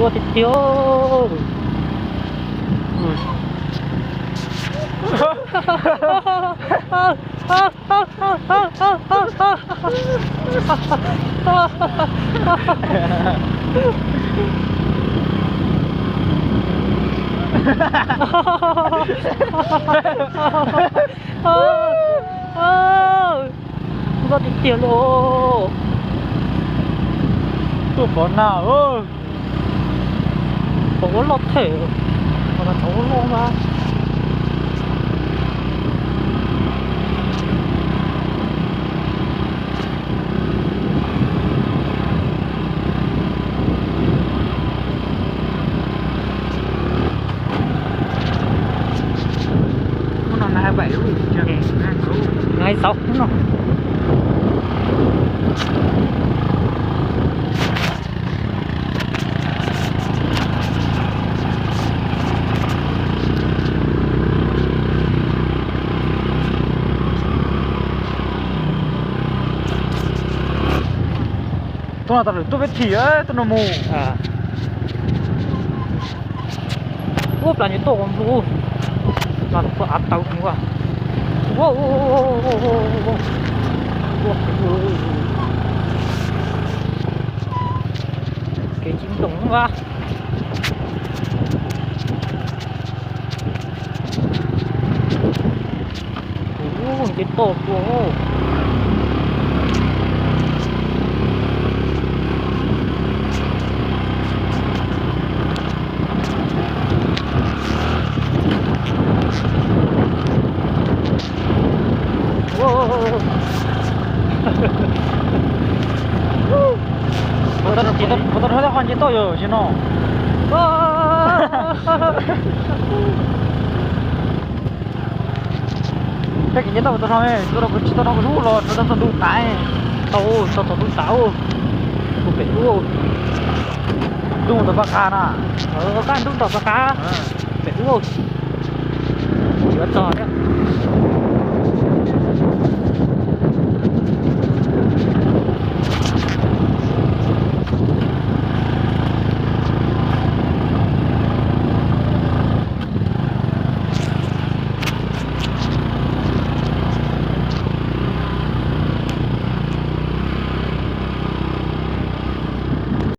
Tua tiag tiag. Nkoj tiag tiag lauj. Tuaj pov nag. Pov ua loj thiab. Pov no txhob ua loj mas. Hnub no ngày hai bảy đúng không? Ngày sáu hnub no. Tuaj no tas lawm tuaj peb thim, tuaj no mus. Ua plas nyuag tuaj ua nplu, no los puag av tau ua. Kev tsis ntoos mas. Kuv nce toj tuaj. Puas tau rau qhov nce toj yog tsis no? Tej kev nce toj puas tau rho, tsis tau rho kuv tsis tau rho kuv lub los rau tau txog ntu tas. Tau, tau txog ntu tas. Kuv pem ub. Ntuj tom paj qab na. Koj ntuj tom paj qab. Pem ub. Yuav txog thiab.